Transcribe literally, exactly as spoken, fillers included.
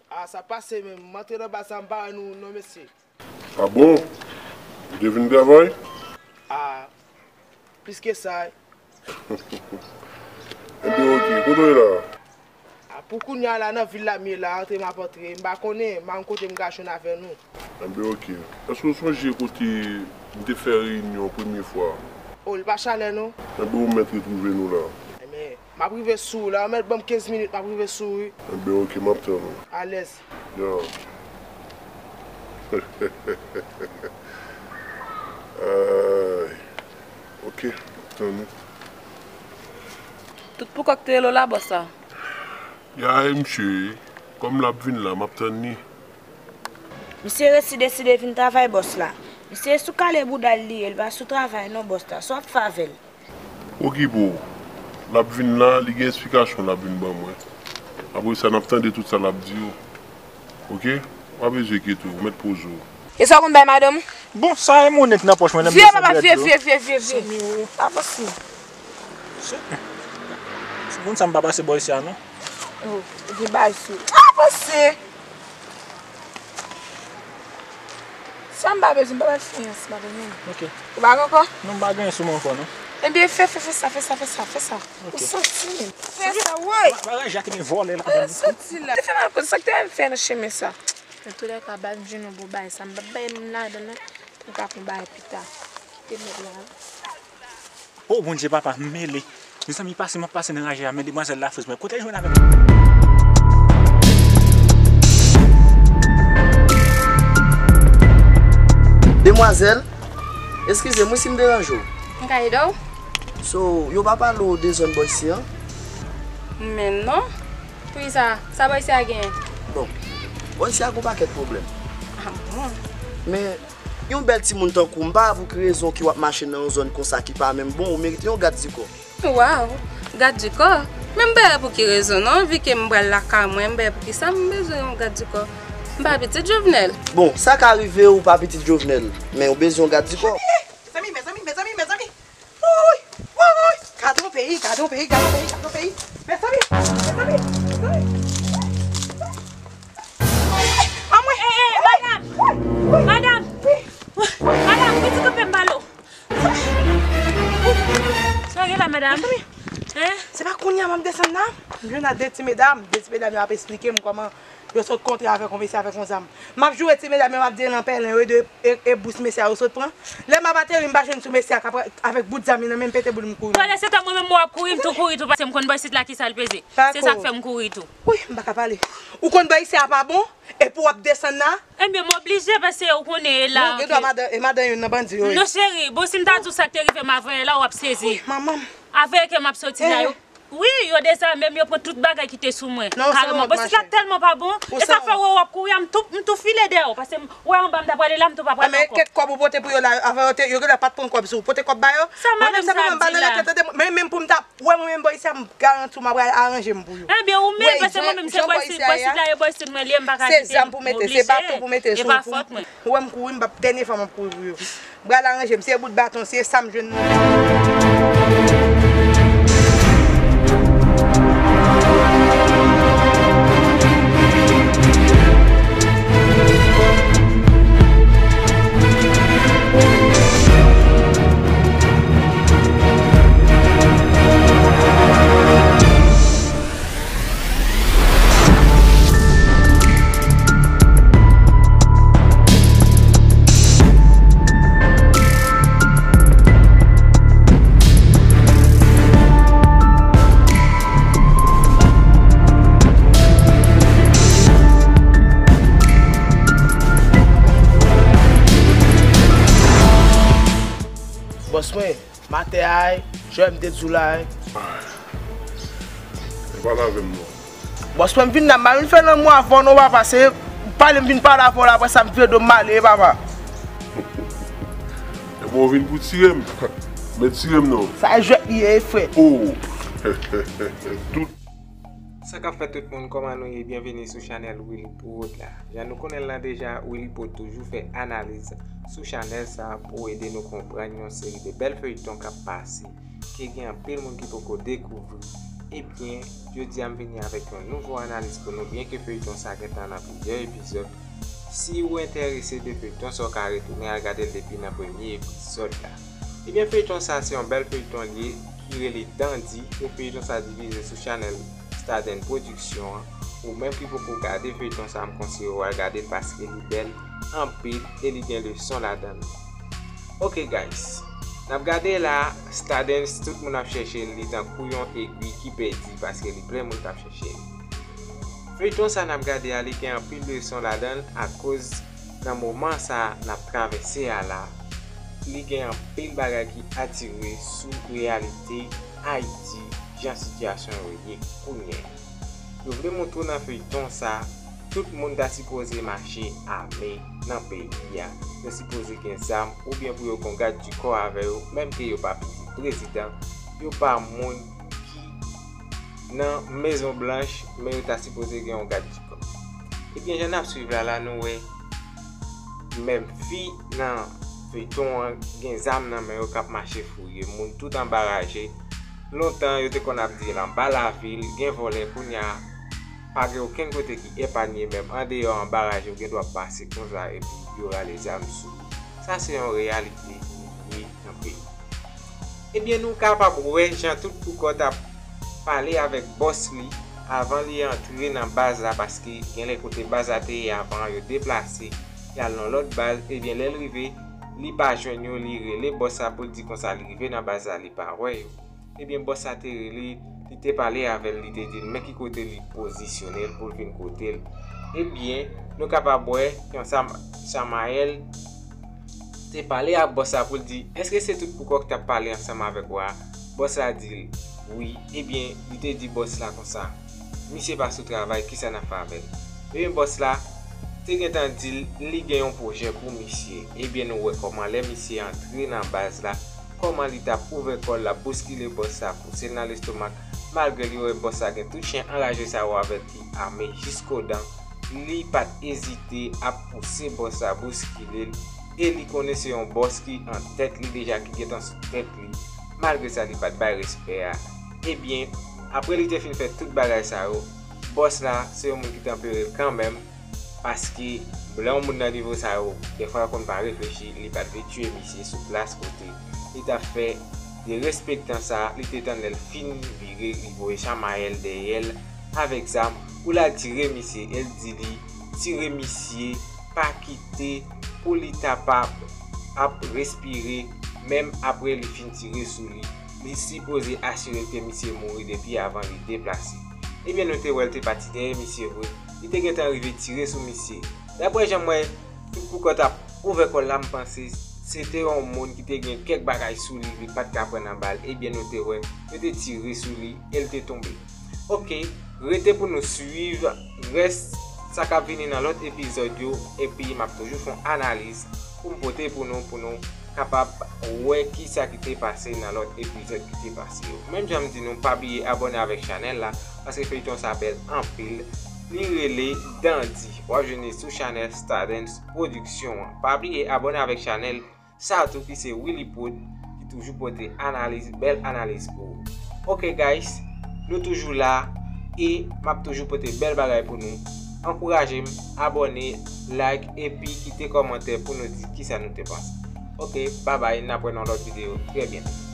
Ah, sa pase menm. M antre nan baz la, m pa wè nou non, mesye. Ah bon? Ou te vin travay? Ah, plis ke sa. Enben, oke. Kote w ye la? Ah, pou kounye a la, nan vil la m ye la, antre m ap antre. M pa konnen, m pa konn kote m ka jwenn avè nou. Enben, oke. Èske w sonje kote n te fè reyinyon premye fwa? Oh, li pa chalè non. Enben, ou mèt retwouve nou la. Enben, m ap rive sou ou la, ou mèt ban m kenz minit, m ap rive sou ou, wi. Enben, oke, m ap tann ou. Alèz. Ya. Ay. Oke, m ap tann ou. Tout pou kòk te rele w la, bòs la. Ya, e misye, kòm l ap vin la, m ap tann li. Misye resi deside vin travay bòs la. Misye sou kale bouda l li ye, l pa sou travay non bòs la. Sa w ap fè avè l? Okipe w. L ap vin la, li gen esplikasyon l ap vin ban mwen. Apre sa, n ap tande tout sa l ap di yo. Oke? W pa bezwen enkyete w, mèt poze w. E sa w konn bay madanm ou? Bon, sa e monnen k nan pòch mwen, nan vye, papa, vye, vye, vye, vye, vye. Avanse. Se, se moun sa m pa pase bò isi a, non. Oh, gen bagay sou. Avanse! Sa m pa bezwen, m pa bay fiyans, madanm, non. Ok. Ou pa gen ankò? Non, m pa gen sou mwen ankò, non. Ebyen, fè, fè, fè sa, fè sa, fè sa, fè sa. Ok. Ou santi m. Fè sa, woy! Pa, pa ranje a te gen vòlè ladan l. Ou santi la. Te fè mal kote sa k te al fè nan chemen sa. Nan toulèka, baz m jwenn yon bon bagay sa, m p ap bay moun ladan l, non. M ka pran bagay pita. Te mèt la. O Bondye, papa, m mele. Mezanmi, pase m ap pase nan raje a, men demwazèl la friz mwen. Kote l jwenn avè m? Demwazèl, eskize m wi si m deranje w. M ka ede w? So, yo pa pale w de zòn bò isi an? Men non. Poukisa? Sa bò isi a genyen? Bon, bò isi a gon pakèt pwoblèm. Ah bon? Men, yon bèl timoun tankou w, m pa wè pou ki rezon ki w ap mache nan yon zòn konsa ki pa menm bon, ou merite yon gad di kò. Waw, gad di kò? Men m pa wè pou ki rezon non, vi ke m pral lakay mwen, m pa wè poukisa m bezwen yon gad di kò. M pa pitit Jovenel. Bon, sa ka rive ou pa pitit Jovenel, men ou bezwen yon gad di kò. Mezanmi, mezanmi, mezanmi, mezanmi. Woy, woy, woy. Gade yon peyi, gade yon peyi, gade yon peyi, gade yon peyi. Mezanmi, mezanmi, mezanmi. Anmwe. Eh, eh, madam. Madam. Madam, ou piti kanpe m balo. Sa gen la, madam? Hein? Se pa kounye a m ap desann la. M jwenn a de ti medam, de ti medam yo ap esplike m kòman yo sot kontre avèk yon mesye avèk yon zam. M ap joure ti medam yo, m ap di e nan pèlen yo, e de, e, e bous mesye a yo sot pran. Lè m ap ateri, m pa jwenn sou mesye a k ap, avèk bout zam li nan men l, m pete boul m kouri. Tande, se tan mwen menm w ap kouri, m tou kouri tou, paske m konn bò isit la kisa l peze. Se sa k fè m kouri tou. Wi, m pa ka pale. Ou konn bò isi a pa bon, epi w ap desann la. Ebyen, m oblije, paske ou konnen e la. Non, gen dwa madan, e madan youn nan bandi yo ye. Non, cheri, bon, si m ta di w sa k te rive m avanyè la, w ap sezi. Wi, manman m. Avanyè ke m ap soti la, yo Wi, yo dezame m, yo pran tout bagay ki te sou mwen. Kalman. Bò isit la tèlman pa bon. E sa k fè w wè w ap kouri a, m tou, m tou file dèyè w. Paske m wè anba m ta prale la, m tou pa prale ankò. Men kèk kòb ou pote pou yo la, avan yo te, yo genlè pa t pran kòb sou ou. Pote kòb ba yo. Sa madanm sa di la? Men menm pou m ta wè mwen menm bò isi a, m garanti w m ap aranje m pou yo. Ebyen, ou menm, paske mwen menm se bò isit, bò isit la, e bò isit mwen li ye, m pa ka kite l. Se zam pou mete, se baton pou mete sou ou. E pa fòt mwen. Ou wè m kouri, m p ap, dènye fwa m ap kouri pou yo. M pral aranje m, se bout baton, se sa m jwenn nan men. Bòs mwen, maten a, jwè m te di w la. Ay. Pale avè m non. Bòs mwen, m vin la, m pa vin fè lanmou avè w non, papa. Se pale m vin pale avè w la, apre sa m vire do m m ale, papa. Ebyen, w vin pou tire m. Men tire m non. Sa jwèt li ye, frè. Oh. Tout. Sa k ap fèt tout moun, kòman nou ye? Byenveni sou chanèl Willy Prod la. Jan nou konnen l lan deja, Willy Prod toujou fè analiz sou chanèl sa pou ede nou konprann yon seri de bèl feyton k ap pase, ke gen anpil moun ki poko dekouvri. Ebyen, jodi a m vini avèk yon nouvo analiz pou nou, byenke feyton sa gentan nan plizyè epizòd. Si w enterese de feyton sa, w ka retounen al gade l depi nan premye epizòd la. Ebyen, feyton sa se yon bèl feyton li ye ki rele Dandi, e feyton sa divize sou chanèl Stardens Production an. Ou menm ki poko gade feyton sa, m konseye w al gade l paske li bèl anpil e li gen leson ladan l. Ok guys, n ap gade la, Stardens, tout moun ap chèche l, li tankou yon egwi ki pèdi paske li plen moun k ap chèche l. Feyton sa n ap gade a, li gen anpil leson ladan l akoz nan moman sa n ap travèse a la, li gen anpil bagay ki atire sou reyalite Ayiti, jan sitiyasyon yo ye kounye a. Yo vle montre w nan feyton sa, tout moun ta sipoze mache ame nan peyi a. Yo sipoze gen zam oubyen pou yo gen yon gad di kò avè yo, menm ke yo pa piti prezidan, yo pa moun ki nan Mezon Blanch, men yo ta sipoze gen yon gad di kò. Ebyen, jan n ap swiv la, la nou wè menm fi nan feyton an gen zam nan men yo k ap mache fouye moun tout anba raje. Lontan, yo te konn ap di l anba lavil gen vòlè, kounye a pa gen okenn kote ki epanye, menm andeyò anba raje ou gen dwa pase konsa epi yo rale zam sou ou. Sa se yon reyalite ki ye nan peyi. Ebyen, nou kapab wè jan tout poukò t ap pale avèk bòs li avan li antre nan baz la, paske gen lè kote baz la te ye avan, yo deplase, y al nan lòt baz. Ebyen, lè l rive, li pa jwenn yo, li rele bòs la pou l di konsa li rive nan baz la, li pa wè yo. Ebyen, bòs la te rele, li te pale avè l, li te di l men ki kote li pozisyone l pou l vin kote l. Ebyen, nou kapab wè ke Sam, Samayèl te pale ak bòs la pou l di, èske se tout poukò k t ap pale ansanm avèk w a? Bòs la di l, wi. Ebyen, li te di bòs la konsa, misye pa sou travay, kisa n ap fè avè l? Ebyen, bòs la te gentan di l, li gen yon pwojè pou misye. Ebyen, nou wè kòman lè misye antre nan baz la, kòman li t ap ouvè kò l, l ap bouskile bòs la, pouse l nan lestomak, malgre li wè bòs la gen tout chen anraje sa yo avè l ki ame jiskodan, li pa t ezite ap pouse bòs la, bouskile l, e li konnen se yon bòs ki an tèt li deja, ki gentan sou tèt li, malgre sa li pa t bay respè a. Ebyen, apre li te fin fè tout bagay sa yo, bòs la se yon moun ki tanpere l kanmenm, paske lè yon moun nan nivo sa yo, dèfwa l konn pa reflechi, li pa t vle tiye misye sou plas kote li t ap fè derespektan sa, li te tann lè l fin vire, li voye Samayèl dèyè l avèk zam pou l al tire misye, e l di li tire misye, pa kite, pou li kapab ap respire, menm apre li fin tire sou li, li sipoze asire l ke misye mouri depi avan li deplase. Ebyen, nou te wè l te pati dèyè misye vre, li te gentan rive tire sou misye. Daprè jan m wè tout poukò t ap ouvè kò l la, m panse se te yon moun ki te gen kèk bagay sou li, li pa t ka pran nan bal. Ebyen, nou te wè yo te tire sou li e l te tonbe. Ok, rete pou nou swiv rès sa k ap vini nan lòt epizòd yo, epi m ap toujou fè yon analiz pou m pote pou nou, pou nou kapab wè kisa ki te pase nan lòt epizòd ki te pase yo. Menm jan m di nou, pa bliye abòne avèk chanèl la, paske feyton sa bèl anpil. Li rele Dandi. W ap jwenn li sou chanèl Stardens Production an. Pa bliye abòne avèk chanèl sa tou ki se Willy Prod ki toujou pote analiz, bèl analiz pou ou. Ok guys, nou toujou la e m ap toujou pote bèl bagay pou nou. Ankouraje m, abòne, like epi kite kòmantè pou nou di kisa nou te panse. Ok, babay, n ap wè nan lòt videyo trè byento.